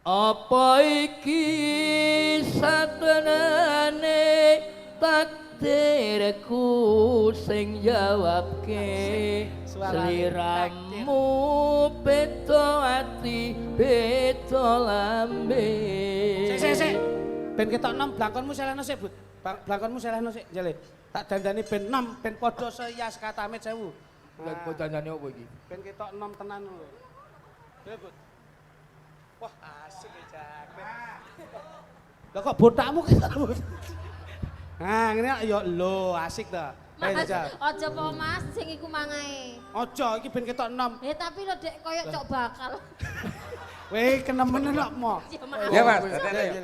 Apa iki satenane takdirku sing jawabke sliramu beda ati beda lambe. Sik sik sik. Ben ketok nom blangkonmu selehno sik, Bud. Blangkonmu selehno sik, jale. Tak dandani ben nom, ben padha seyas katamit 1000. Lah kok dandane opo iki? Ben ketok nom tenan lho. Jale, Bud. Wah, asik ya, Jak. Lah kok botakmu ketok, Bud. Nah, ngene ya lho, asik ta. Mas, aja po Mas, sing iku mangae. Aja, iki ben ketok nom. Eh tapi lho Dek koyo cok bakal. Weh, kenemenen kok mo. Ya Ya Mas,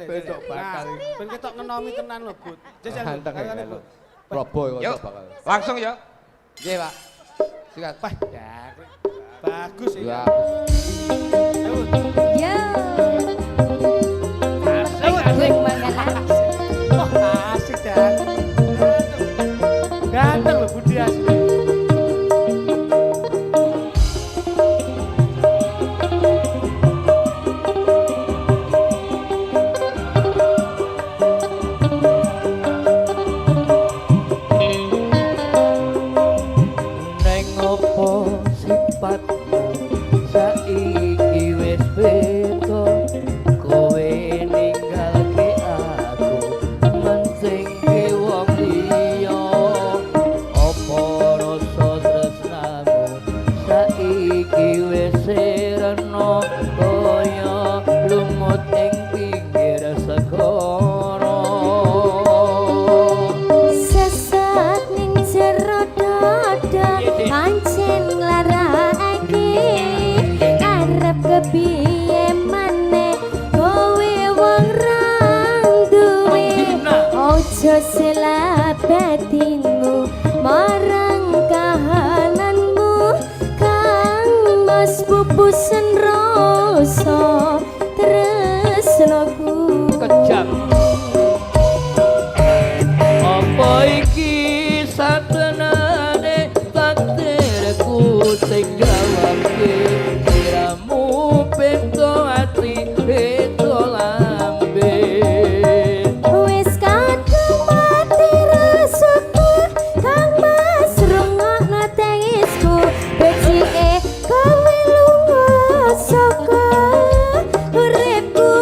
Besok bakal. Nah, ben ketok ngenomi tenan lho, Bud. Jajal, Ganteng ya, Bud. lho. Robo kok Yuk, bakal. langsung ya. Nggih, Pak. Sikat. Wah, ya, bagus iki. Ya. Ayo, Bud. Yo. Asik asik. Wah, asik dah. Ganteng lho Budi asli. Neng opo sifatmu saiki wis beda, kowe ninggalke aku mentingke wong liya. Apa rasa tresnamu saiki wis sirna kaya lumut ing pinggir segara. Sesak ning jero dada pancen nglarakake arep kepiye maneh kowe wong ra duwe. Aja selap batinmu marang kahananmu kang Mas pupusen rasa tresnaku. Kejam. Apa iki satenane takdirku sing jawabke sliramu beda ati beda lambe. Wis kadung mati rasaku kang Mas rungokno tangisku becike kowe lunga saka uripku.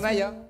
Pak ya.